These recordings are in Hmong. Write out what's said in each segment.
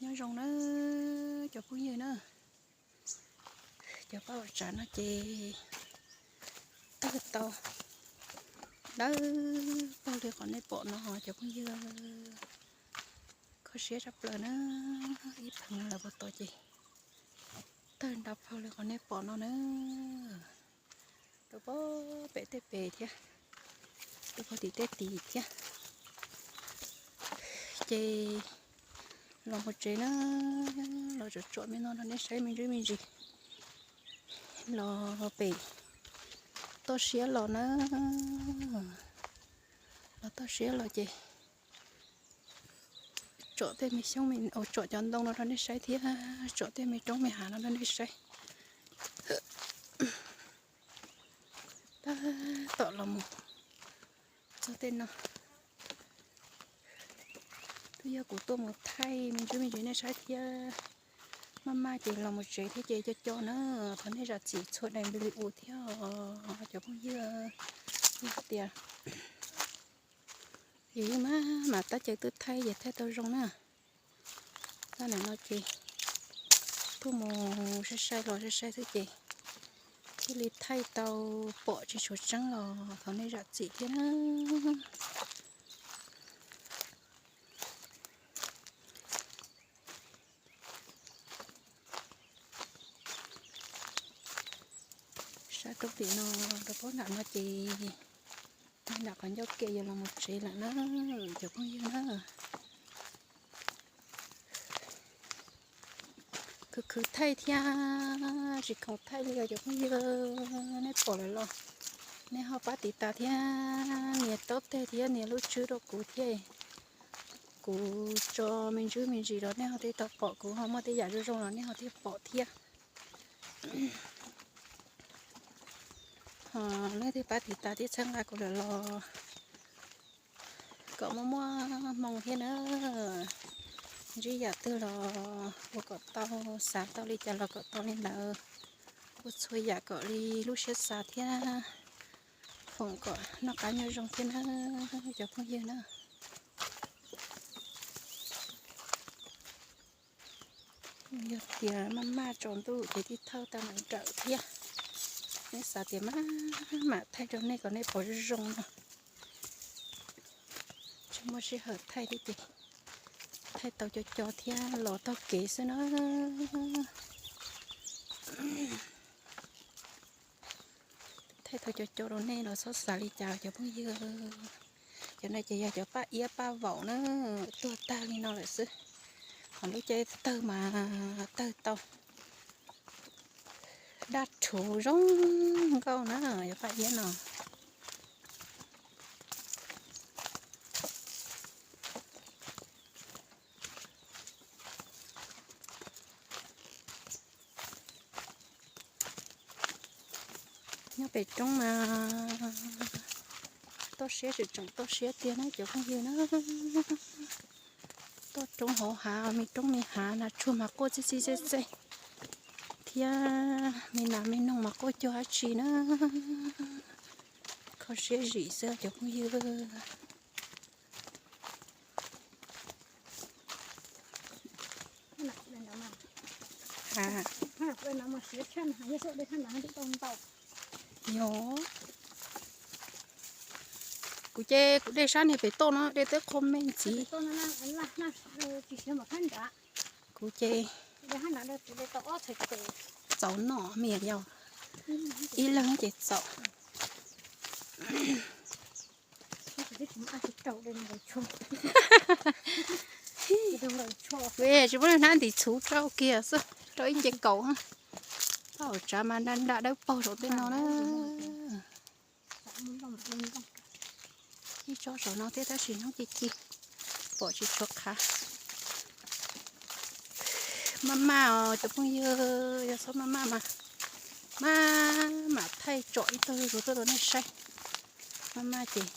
Nyob zoo na cov phooj ywg na, cov paj haum tsav no ces tawg tau dawb paug li qhov nej pom no cov phooj ywg. Kho siab tshaj plaws na, ib pheem no lawv puas tau ces tawg nrov paug li qhov nej pom no na. Rau pem tej pem thiab, rau pem tim tej tid thiab. Ces los mus tsev na, los tsom tsom me no rau nej saib me ntsis me ntsis. Los pem toj siab los na, los toj siab los ces tsom tej me xyoob, tsom cov ntoo no rau nej saib thiab tsom tej me roob me hav no rau nej saib. Tab tom los mus txog tej no, twb yog kuv tuaj mus thaij me ntsis me ntsis nej saib thiab. Maj maj ces los mus tsev thiab ces co co na, thov nej zam txim txhua daim npis li us thiab cov phooj ywg. Yog tias yus yeej maj mam tab cawv twb thaij ces thaij tau zoo na. Tab nim no ces tuaj mus sai sai los sai sai xwb ces thiaj li thaij tau pom tsis tshua tseeb los thov nej zam txim thiab na. Sab roob tim no rau pab nram no ces tag nram qhov ncauj ke yuav los mus tsev lawm na cov phooj ywg na. Khwv khwv thaij thiab tsis khoom thaij li os cov phooj ywg. Nej pom lawm los nej ho pab tiv tas thiab nias taub teg thiab nias lub tswb rau kuv thiab. Kuv tso me ntsis me ntsis los nej ho thiaj tau pom, kuv ho muaj tej yam zoo zoo los nej ho thiaj pom thiab. Ho leej twg pab tiv tas thiab txhawb nqa kuv lawm los kom muaj muaj hmoo thiab na. Ntsib yam twg los ua kom tau, xav tau li cas los kom tau li ntawd. Ua txhua yam kom li lub siab xav thiab, foom kom noj qab nyob zoo thiab na cov phooj ywg na. Yog tias maj maj tsaus ntuj ces thiaj thawj tau mam nrawm thiab. Nej xav tias maj mam thaij rau nej kom nej pom zoo zoo no, tsis muaj sij hawm thaij thiab ces thaij tau co co thiab los taug kev xwb na. Thaij tau co co rau nej los txhob xav li cas cov phooj ywg. Cov no ces yog cov paj iab paj vaum na, tuag tag li no lawm xwb. Ho lub caij tawg mas tawg tau daj rhuv zoo nkauj na, cov paj iab no. Nyob pem roob mas toj siab tseem tseem toj siab tiag na cov phooj ywg na. Toj roob hauv hav, me roob me hav na, tsuag mas quaj txij txij txej txej thiab me nas me noog mas quaj cuag dab tsi na. Kho siab zim xwb cov phooj ywg. Yog kuv ces kuv de sab niag pem toj no de twb qhov me ntxiv. Kuv ces txaus noj me yog ib leeg ces txaus. Tsis muaj hnab ntim txhuv rau kiag xwb, rau ib ce kaus. Paj haum tsav mas nra nra dawb paug saum tej no na. Ib tsob saum no thiab tab sis hnub ci ci pom tsis tshua qhav. Maj maj os cov phooj ywg, yog txhob maj maj mas maj mam thaij tsom ib tog zuj zus tuaj rau nej saib. Maj maj ces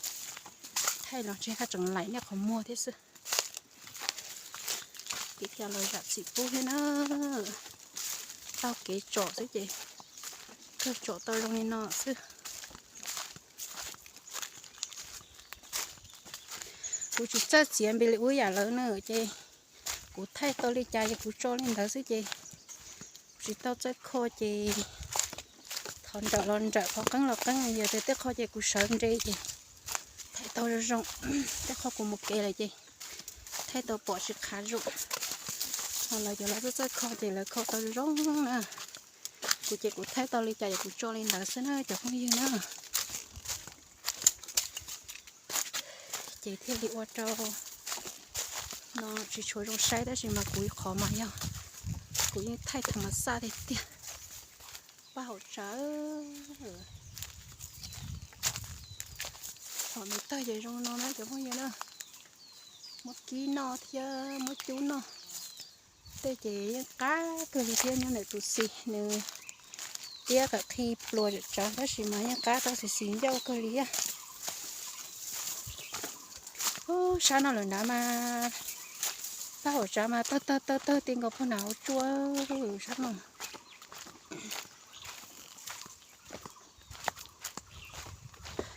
thaij los ntshe haj tseem laim nej qhov muag thiab xwb. Kev thiaj los zam txim pub thiab na. Taug kev tsom xwb ces kawg tsom tau zoo li no xwb. Kuv tsis txawj txiav npis li ub yam lawv na ces kuv Kuv thaij tau li cas ces kuv tso li ntawd xwb ces kuv tsis tau txawj kho ces thov nrawm los nrawm, thov qeeb los qeeb, yog tias tej qho ces kuv sawv nres ces thaij tau zoo zoo, tej qho kuv mus kev lawm ces thaij tau pom tsis qhav zoo. Ho lawv cov los txawj txawj kho ces lawv kho tau zoo zoo na. Kuv ces kuv thaij tau li cas ces kuv tso li ntawd xwb na cov phooj ywg na. Ces thiaj li ua rau no tsis tshua zoo saib tab sis mas kuv qhov mas yog kuv yeej thaij thaum mas xaj tiag tiag. Paj hauv tsav, hom nws tawg ces zoo no na cov phooj ywg na. Muab kib noj thiab muab cub noj. Tej ces yeej qab kawg li thiab, nyob ntawm tus xis nws tiab qam qhi pluas tsav tsav tab sis mas yeej qab tau xis xis ncauj kawg li thiab. Ub, sab no lawm nrad mas paj hauv tsav mas tawg tawg tawg tawg ti nkaus puag nram hauv tsua sab no.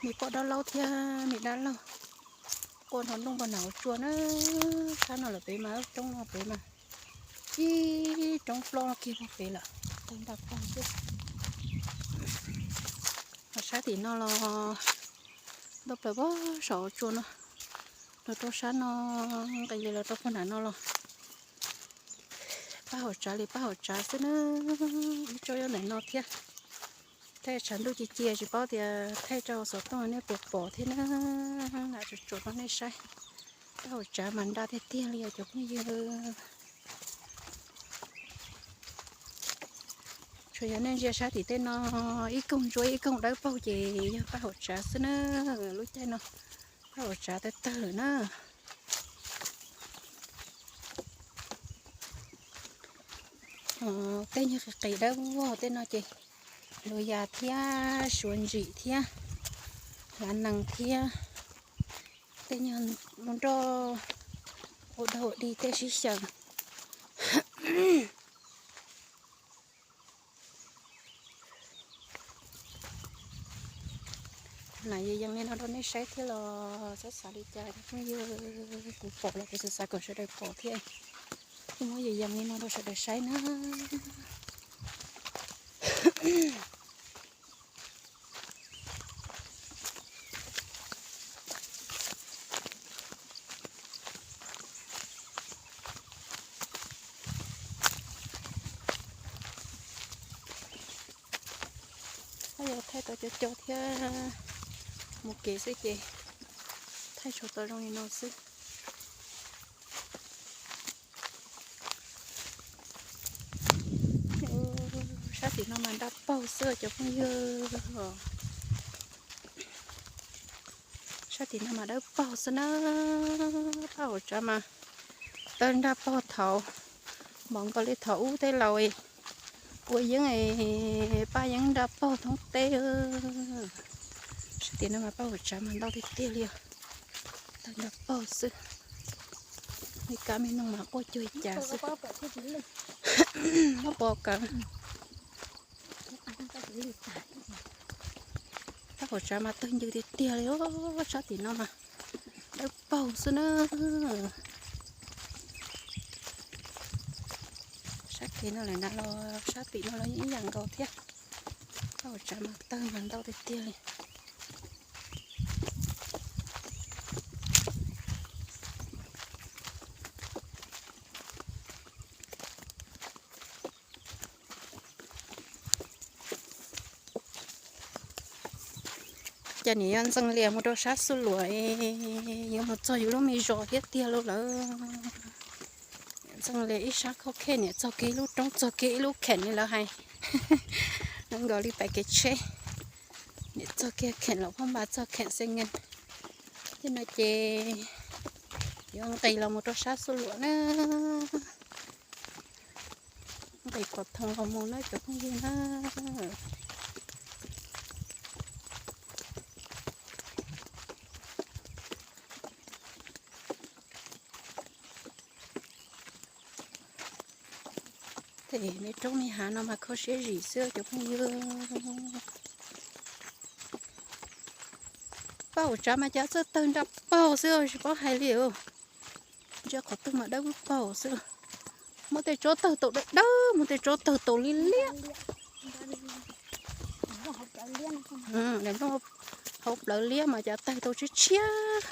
Me poj dab laub thiab me dab laug quaj nrov nrooj puag nram hauv tsua na. Sab no lawm pem mas roob no pem mas ib roob plob kiag puag pem lawm, tawg nraj pog xwb. Ho sab tim no los ntau plaws puag saum hauv tsua no, los rau sab no, nqis li los rau puag nram no los paj hauv tsav li paj hauv tsav xwb na. Ib tsob nyob ntawm no thiab. Thaij tshav ntuj ci ci tsis paub tias thaij rau xov tooj nej puas pom thiab na. Lam tsuas tsuas rau nej saib. Paj hauv tsav mas nraj tiag tiag li os cov phooj ywg. Tsuas yog nej ntsia sab tim tej no, ib koog ntsuab ib koog dawb paug ces yog paj hauv tsav xwb na. Lub caij no paj hauv tsav tawg tawg lawm na. Tej nyuag qis qis dawb vog tej no ces hlua yas thiab, suav ntsim thiab, hlav nees thiab, tej nyuag nroj ua dog ua dig tej sib xyaw. Lam yees yees li no rau nej saib thiab los txhob xav li cas phooj ywg, kuv pom los kuv xav xav kom sawv daws pom thiab. Kuv muab yees yees li no rau sawv daws saib na. Yog thaij tau cov cov thiab mus kev xwb ces thaij tsuas tau zoo li no xwb. Sab tim no mas nraj paug xwb cov phooj ywg. Sab tim no mas dawb paug xwb na. Paj hauv tsav mas tawg nraj paug thaum, npaum nkaus li thaum ub tej laus ua yeeb, paj yeeb nraj paug thoob teb. Sab tim no mas paj hauv tsav mas ntau tiag tiag li os. Tawg nraj paug xwb. Me kab me noog mas quaj cuag cas xwb. Muab pov kawg. Paj hauv tsav mas tawg ncw tiag tiag li, sab tim no mas dawb paug xwb na. Sab kev no lawm na los sab tim no los yeej ib yam nkaus thiab. Paj hauv tsav mas tawg mas ntau tiag tiag li. Cas nim yuav ntxeev lias mus rau sab xuj luam, yuav mus txog yus lub me zos thiab tiag lauj lawm. Ntxeev lias ib sab khauj khej, niam txog kiag ib lub roob txog kiag ib lub kheem li lawv hais. Nkaus li pais kev tsheb, niam txog kiag kheem los phab npas txog kheem xe nge. Tej no ces yuav nqis los mus rau sab xuj luam na. Nqis pov thoov los mus na cov phooj ywg na. Tej me roob me hav no mas kho siab zim xwb cov phooj ywg. Paj hauv tsav mas cas txawj tawg nraj paug xwb tsis paub hais li os. Cia qhov twg mas dawb paug xwb. Muab tej tsob tawg tau dawb dawb, muab tej tsob tawg tau liab liab. Daim nplooj hauv plawv liab mas cas tawg tau tshiab tshiab.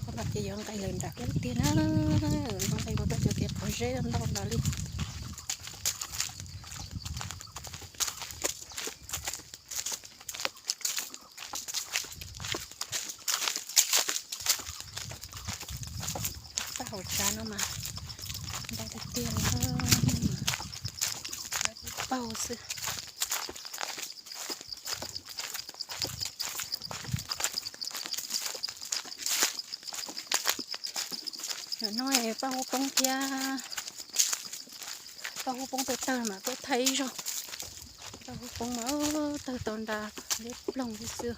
Qhov no ces yuav nqes lawm nram ub tiag na, yuav nqes mus txog cov kev quav zeb ntau nrad li. Paj hauv tsav no mas ntau tiag tiag li, paug xwb. Nim no paj huab poob thiab, paj huab poob tawg tawg mas tuaj thaij ib zaug. Paj huab poob mas tawg tau nra liab ploog li xwb.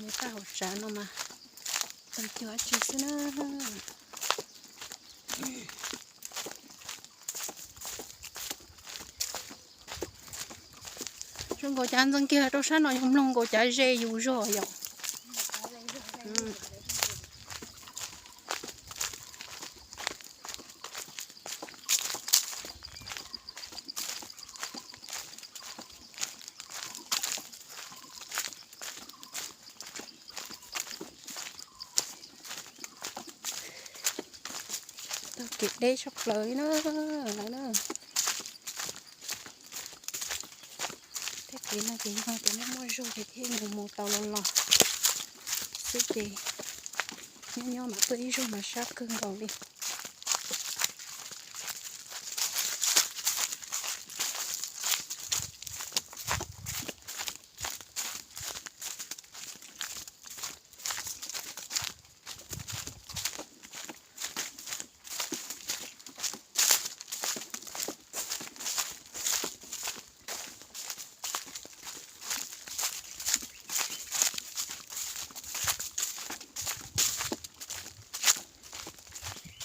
Me paj hauv tsav no mas tawg cuag dab tsi xwb na. Zoo nkaus cav ntxeev kiag rau sab no yus mloog nkaus cav ze yus zog yom. Tau kev deb tshaj plaws li na lawm na. Tej kev no ces yog tias muaj muaj zog ces thiaj mus mus tau los los xwb ces nyob nyob mam tuaj ib zaug mas sab kawg nkaus li.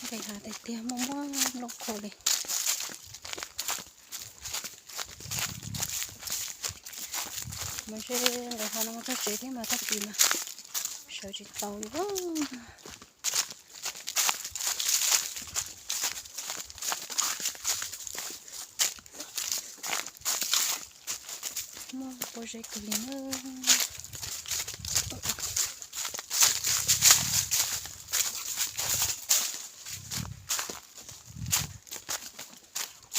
Nqis hav tiag tiag muaj muaj nplooj qhuav li. Mas ntshe nqis hav no mus txog tsev thiab mas tag kis mas sawv tsis tau li. Muaj pob zeb kawg li na.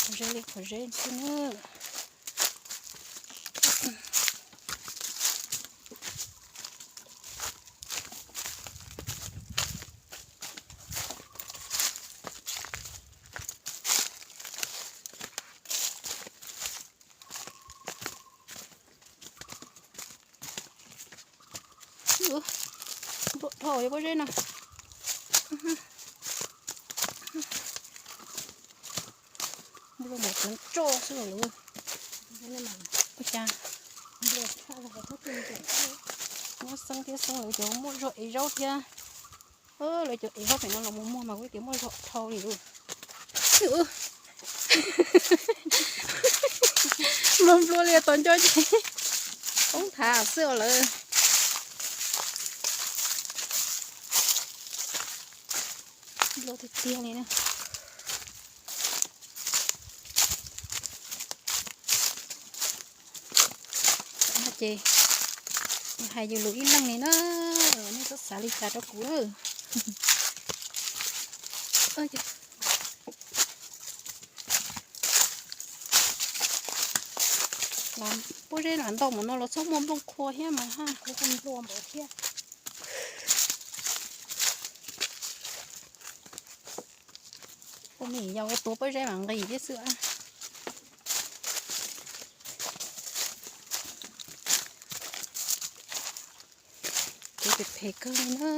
Pob zeb li pob zeb xwb na. Npluam dhau li pob zeb no. Npluam mus tseev tsoj xwb los lawm. Ua cas muab xeeb thiab xeeb lawv cov muaj zog ev zaub thiab. Lawv cov ev zaub pem no los mus muag mas kuj tias muaj zog dhau li lawm. Npluam npluam li tau nco ces poob thav xwb os lawm. Npluam tiag tiag li na. Ces hais yus lus ib leeg li na, nej txhob xav li cas rau kuv na. Pob zeb lam ntau mus no los txhob muaj nplooj qhuav thiab mas haj. Ua me yau tuav pob zeb mas nqis thiab xwb. Phem phem kawg li na.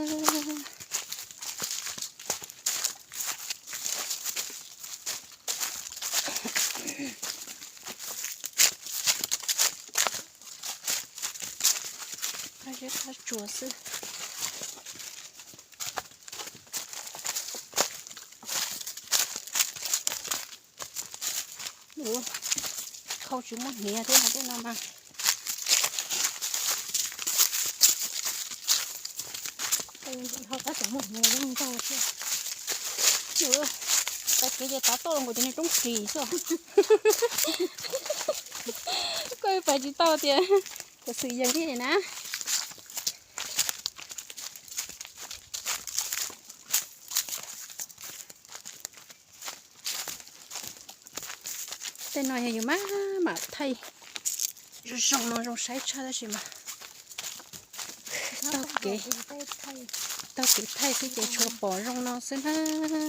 Qab zeb qab tsuas xwb. Ua, khau tsis muaj hniav thiab hov tej no mas. Ho qab tseem muaj hniav ntau thiab. Ua, tau kev ces tav toj los nkaus cov niag roob ris xwb. Koj pais tsis tau tias khuv xim yees li na. Tej no yog yus maj mam thaij zoo zoo no zoo saib tshaj tab sis mas taug kev, taug kev thaij xwb ces tsuas pom zoo no xwb na.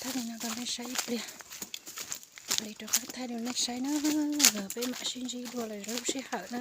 Thaij li no rau nej saib ib pliag. Mam li rov qab thaij rau nej saib na. Peb mam sib ntsib dua lwm lub sij hawm na.